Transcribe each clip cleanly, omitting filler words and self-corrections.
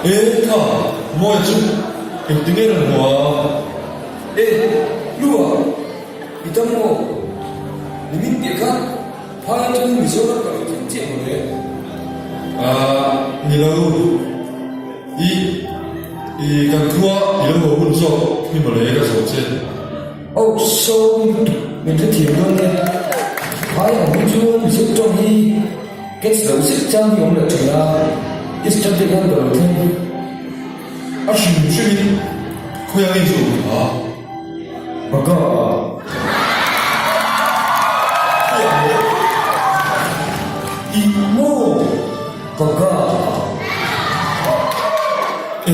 E kha, Mawia chu engtinge rawn hmu a? E, Lua, i dam maw? Nimin piah khan phai atangin Mizoram ka rawn thleng chiah mawle. Ahh, ni lo. I, i kan khua i lo haw hun zawk hi mawle ka zawh che. Oh, sawm lutuk min hrethiam dawn nia. Phai ang hi chuan Mizo tawng hi catch lo zet chang hi awm leh thin a, Eastern te khan ka lo thleng. A hrim hrimin khawi ang inzawh duh a? Baka a. Khawi ang maw? I maw? Baka a. E,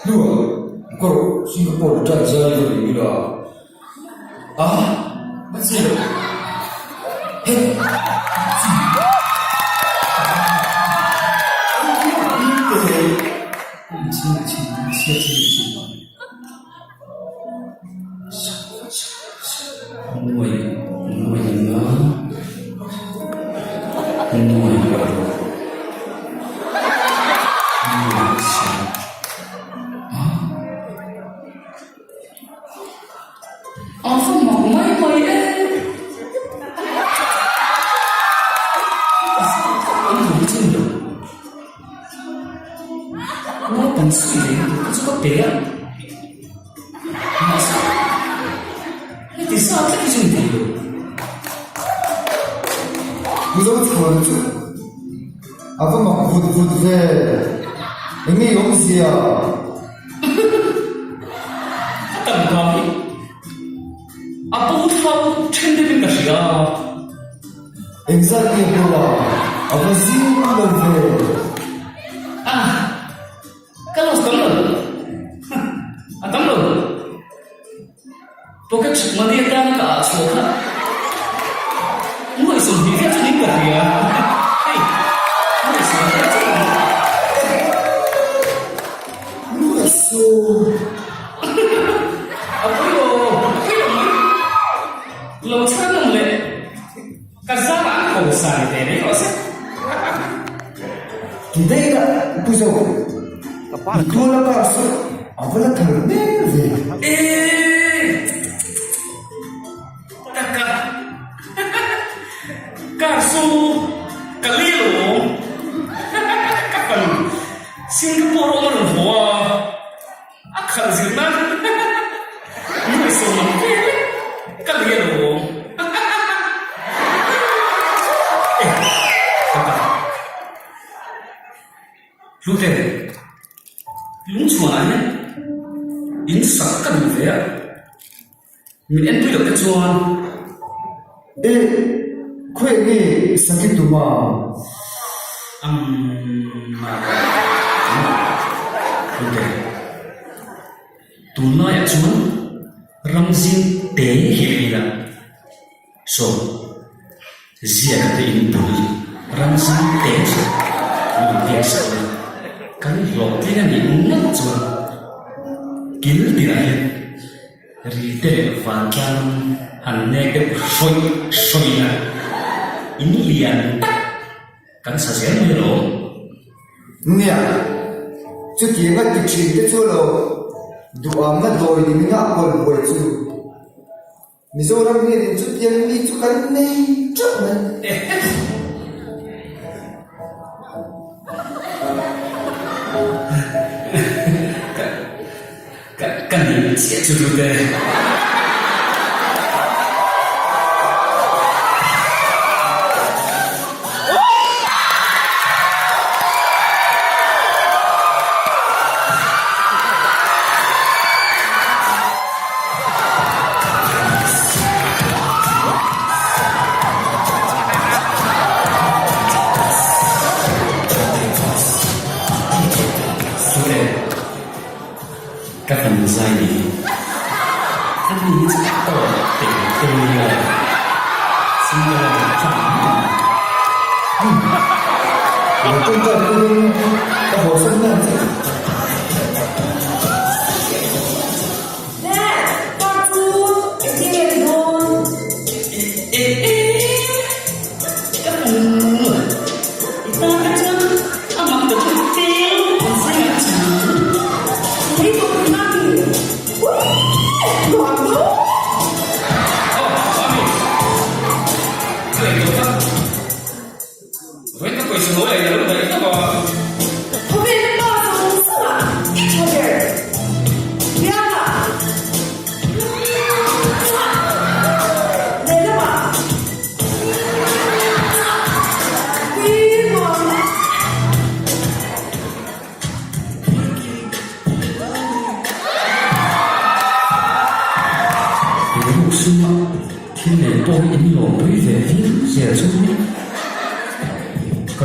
hnua kawr Singapore tan zai ka ring ila. A, a chi lo. He, chi. A va mak mai mai e. An thawm chin lo. Naupang sawi leh tur te chu ka pe a. Mahse, heti zat lek hi chu ni thei lo. Mizo chhuan chu a va mak vut vut ve. Eng nge i awmzia? A tam vang hi a bo thlau then deuhin ka hria a. Engzat nge bo a? A va zing lo ve. A, ka loss tam lo. A tam lo. Pocket money atana ka ah chhuah kha nuaih 20 vial chu niin ka hria. Hei, nuaih 20 vial chu ni. Nuaih sawm. A pawi lo, a pawi lo mai. Lo chhan awm leh ka zar ah an ko sa ni ve mai rawh se. Ti daih la, Pu Zo, i tual a kar saw a va la thar mek ve. Eee! Taka! Kar chu ka li alawm. Ka fanu Singapore awm a rawn haw a. A khalh zir nan nuai sawm ang vel e, ka lei alawm. Eh, ka pa. Hlute, lungchhuanah hian in sak ka duh ve a, min enpui loh te chuan. Eh, khawi nge sak i tum a? Umm, Hlute, tunlaiah chuan ramzing te hi a ila. Saw, ziaka te in bul ramzing te chu min biak sak la, kan hlawhtling a nih ngawt chuan kil tirah hian Ri te leh vantlang han nek deuh hrawih hrawih a, in lian tak kan sa zel mai alawm. Nia, chutianga ti thin te chu lo duhamna dawi ni min a kawl buai chu. Mizoram hianin chutiang mi chu kan nei teuh mai. Ka nih chiah chu lut e. Ka fanu zai ni hi a ni hi chu a tawp teh teh nia single a tha Lo tawngtai pui dawn nia ka haw san nan che. Dad, pa chu engtin nge ni dawn? E e ka fanu i tan te chuan a mak ta chu tel an zai ang chu.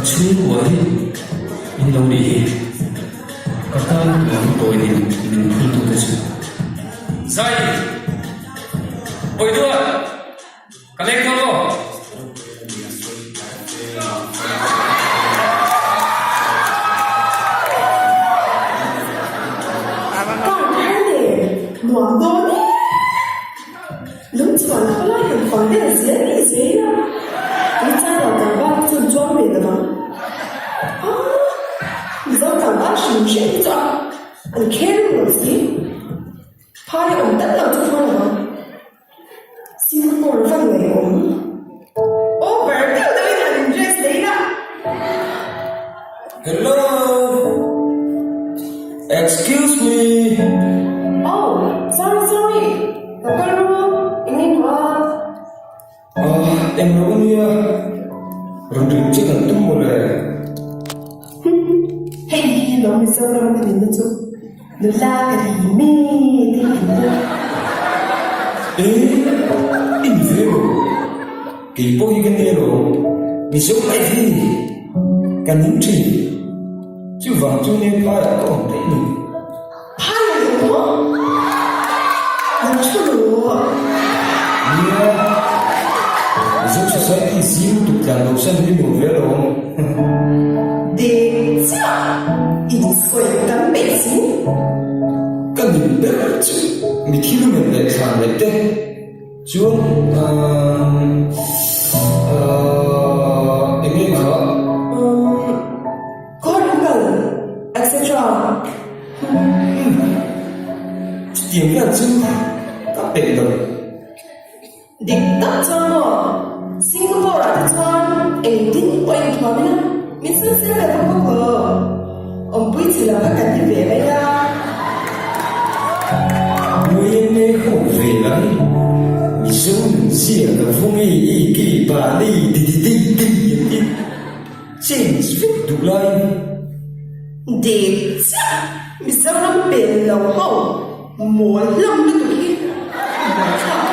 chhungkua hi in lo nih hi. Ka tan lam tawi nen min phultute chu. Zai! Bawiduat! Ka leng dawn aw. Car thar nen nuam dawn e. Lungchhuan khawlai han fang vel zel ni zel a, tui char lo tlangval hi chuan chuang ve lo vang. Aaa, Mizo tlangval hrim hrim hi chu a an kher lo si. Phai a awm tlat lo chu phur lo vang. Singapore van ngei awm. Over deuh deuhin han in dress leh ila. Hello! Excuse me! Oh, sorry sorry! Ka kal ru, eng nge duh a? Ah, eng lo ania. Rawn rim che kan tum mawle. Hei hi lo Mizoram ka nihna chu nula ka ri me te hi an nia. E, i ni ve lo. Kei pawh hi ka nia lo. Mizo life hi ni. Ka ning thin. Chuvang chu nia phaiah ka awm daih ni. Phai a lo maw? Lo thu lo. Nia, Mizo Society zing tuk tlan lo san hi nuam ve alawm. Dek chiah insawi tam peih si. Ka nin ber chu mi thil men leh thlan leh te chuan eng nge kha? Cortical, etc. Umm, chutiang hian chu ka peih lo. Dik tak chuan maw, Singapore ah te chuan engtin pawh inthuam ila min sawi sel ve bawk bawk lo. Awmpui chi lo kha kan ti ve mai a. Uieme ho ve lai, Mizo nun zia ka vung i i ki pa li di di di di an ti. Change vek duh laiin. Dik chiah Mizoram pel lo ho mawl hlawm lutuk hi buaithlak.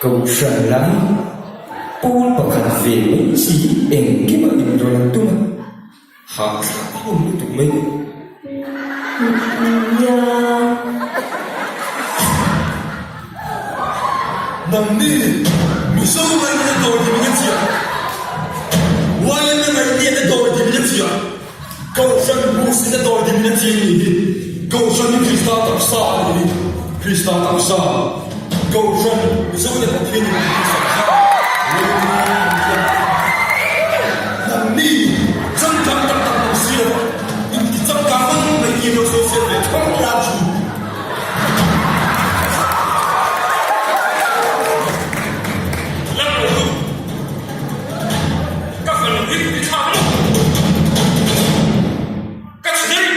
Kohhran lai pawl pakhat ve mai chi engkimah inrawn an tum a. Hahthlak hlawm lutuk mai. Nia. Nangni Mizo ngaihna dawi ti min a chhiah. YMA ngaihniatna dawi ti min a chhiah. Kohhran hmuhsitna dawi ti min a chhiah nih hi. Kohhran hi Krista taksa a nih hi. Krista taksa. Kohhran Mizo te Pathian in min sak kha YMA an tia. Nangni changkang tak tak mang si lo inti changkang mang mai nge lo sawi sel ve thawk lan chu. Lam lo chu ka fanu hi i thlak maw? Ka chhi daih.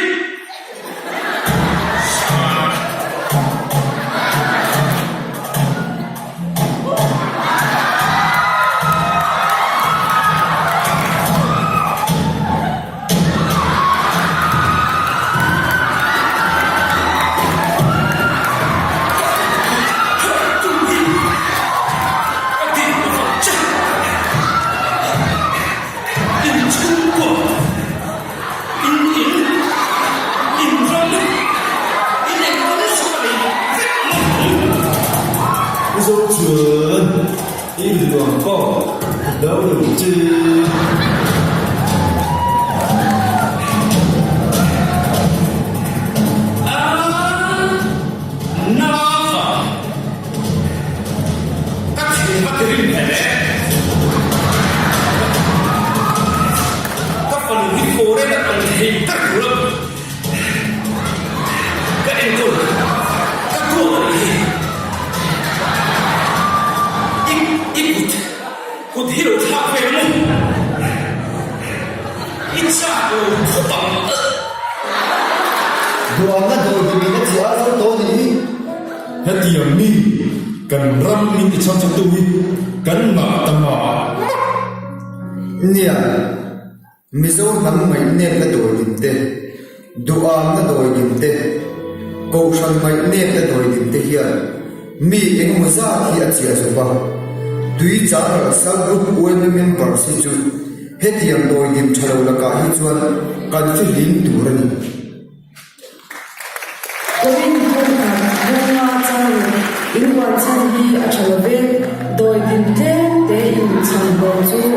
In in in ram in enkawl chhuah leh vek mai ang. Mizo chuan i nuam pawh lo lo che. A na va ka thin va ti rim hle. Ka fanu hi foreign a ang thei ber tur a ka enkawl ka duat a nih hi. I i kut kut hi lo thlak ve maw? I chak lo khawp ang. Duanna dawihlim in a chiah a zo tawh a nih hi. Hetiang mi kan ram min ti chhang chhangtu hi kan mah ta mah. Nia, Mizo hnam ngaihnepna dawidim te, duhamna dawidim te, Kohhran ngaihnepna dawidim te hian mi engemaw zat hi a chiah zawp a. Tuichang Sub Group yma members hi chu hetiang dawidim tha lo lakah hi chuan kan fihlim tur a ni. Korin thawmkhat bunga changin in uar chhan hi a tha lo ve, dawidim tlem te in chhan hlawm chu.